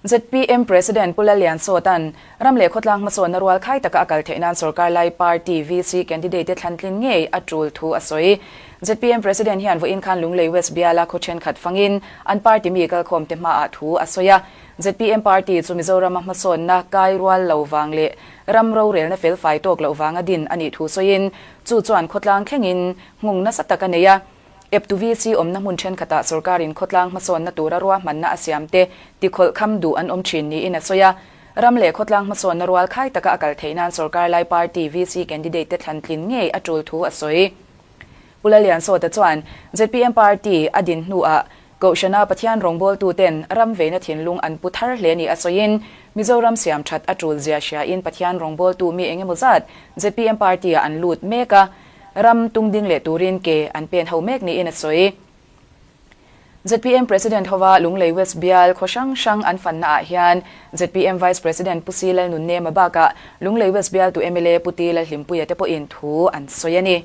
ZPM President Pu Lalliansawta'n ram leh khawtlang hmasawnna rual khai taka a kal theih nan sawrkar lai party VC candidate te thlantlin ngei a tul thu a sawi. ZPM President hian vawiin khan Lunglei West biala khaw thenkhat fangin an party mi kalkhawmte hmaah thu a sawi a. ZPM party chu Mizorama hmasawnna kai rual lo vang leh ram rorelna felfai tawk loh vanga din a nih thu sawiin chu chuan khawtlang thlengin nghung nasa tak a nei a. Eptu VC awmna hmun thenkhatah sorkarin khawtlang hmasawnna tura ruahmanna a siamte tikhawlh kham duh an awm thin niin a sawi a. Ram leh khawtlang hmasawnna rual khai taka a kal theih nan sorkar lai party VC candidate te thlantlin ngei a tul thu a sawi. Pu Lalliansawta chuan zpm party a din hnuah Kohhrana Pathian rawngbawltuten ram veina thinlung an pu thar hle ni a sawiin Mizoram siam that a tul zia hriain Pathian rawngbawltu mi engemaw zat zpm party-ah an lut mek a, ram tungding leh turin ke an pen ho mek niin a sawi. Zpm President hova Lunglei West bial khaw hrang hrang an fanna ah hian zpm Vice President Pu Si Lalnunnema bakah Lunglei West bialtu mla Pu Ti Lalhlimpuia te pawhin thu an sawi a ni.